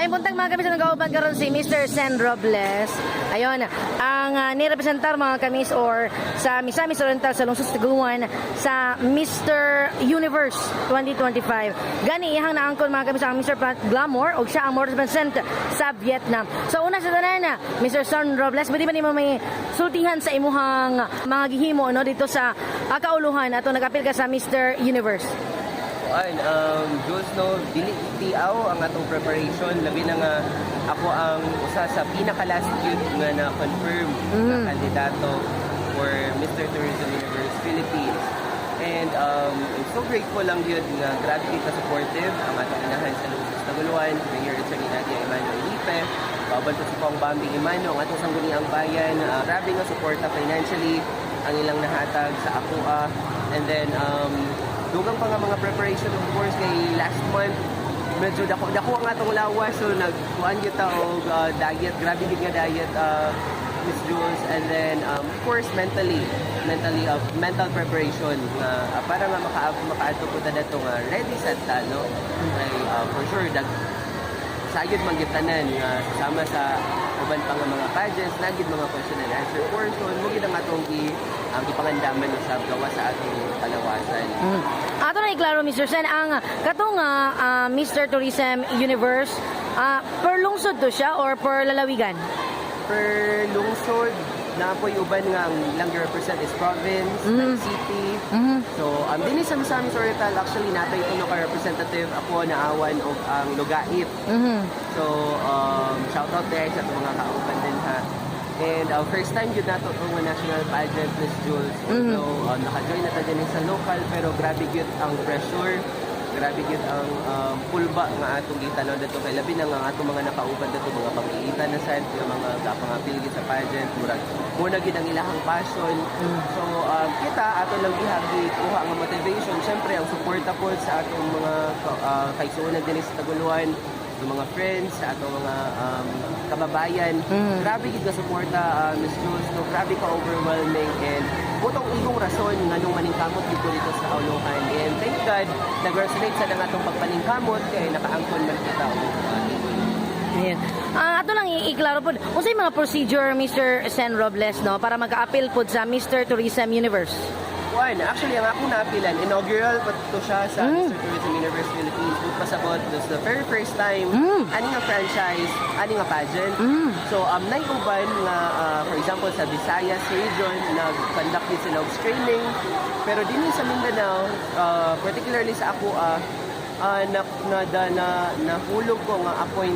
Ay, buntag, mga kamis, nag-auban karon si Mr. Sen Robles. Ayon, ang nirepresentar, mga kamis, or sa Misamis Oriental sa Lungsod sa Taguluan sa Mr. Universe 2025. Gani iyang naangkon, mga kamis, ang Mr. Planet Glamour ug siya ang mo represent sa Vietnam. So una sa tanan, Mr. Sen Robles, pwede ba nimo may sultihan sa imuhang mga gihimo, no, dito sa kauluhan ato nag-apil ka sa Mr. Universe? Kuan, Jules, no, dili tiaw ang atong preparation, labi na nga ako ang usa sa pinaka last youth nga na-confirm na kandidato for Mr. Tourism Universe Philippines. And I'm so grateful lang yun nga grabe ka supportive ang atong inahan sa Lungsod sa Taguluan, Mayor Attorney Nadia Emmanuel Lipe, kauban ko si Kong Bambing Emano, ang atong Sangguniang Bayan, grabe nga suporta financially ang ilang nahatag sa akoa. And then, dugang pa nga mga preparation, of course, kay last month medyo dako dako ang atong lawas, so nagkuan gyud ta og diet, grabe gid nga diet, Miss Jules. And then of course mentally mentally mental preparation nga para nga makaadto ko ta dato nga ready sad ta, no, kay for sure dag sayod man gyud tanan nga sama sa uban pa nga mga pageants na gid mga question and answer portion mo gid ang atong gi ang gipangandaman usab gawa sa atong kalawasan. Ato na iklaro, Mr. Sen, ang katong Mr. Tourism Universe, per lungsod to siya or per lalawigan? Per lungsod na po'y uban nga ang ilang represent is province, like city. So, dinhi sa Misamis Oriental, actually, natay ito ka representative ako naawan og ang Lugait. So, shout out there sa atong mga kauban din ha. And first time yun nato itong national pageant, Miss Jules. Although, naka-join na ta din sa local, pero grabe gyud ang pressure. Grabe gyud ang pulba nga atong gitanaw dito kay labi na nga ang atong mga nakauban dito mga pamilitan na sad nga mga gapangapil gid sa pageant, murag muna gid ang ilahang passion. So kita ato lang gihagi kuha nga motivation, syempre ang suporta po sa atong mga kaigsuonan dinhi sa Taguluan, sa mga friends, sa atong mga kababayan. Grabe gid nga suporta, Miss Jules, no? Grabe ka overwhelming and putong igong rason nganong maningkamot gid ko dito sa Kauluhan. And thank God, nag-resonate sa nga atong pagpaningkamot kay nakaangkon man kita og Ayan. Ato lang iklaro po. Unsay mga procedure, Mr. Sen Robles, no, para maka-appeal po sa Mr. Tourism Universe? One, actually, ang akong naapilan, inaugural pa to siya sa Mr. Tourism Universe Philippines. But pasabot, this the very first time, ani nga franchise, ani nga pageant. So, naiuban nga, for example, sa Visayas region, nag-conduct din sila og screening. Pero din sa Mindanao, particularly sa ako, na, na, na, nahulog ko nga appoint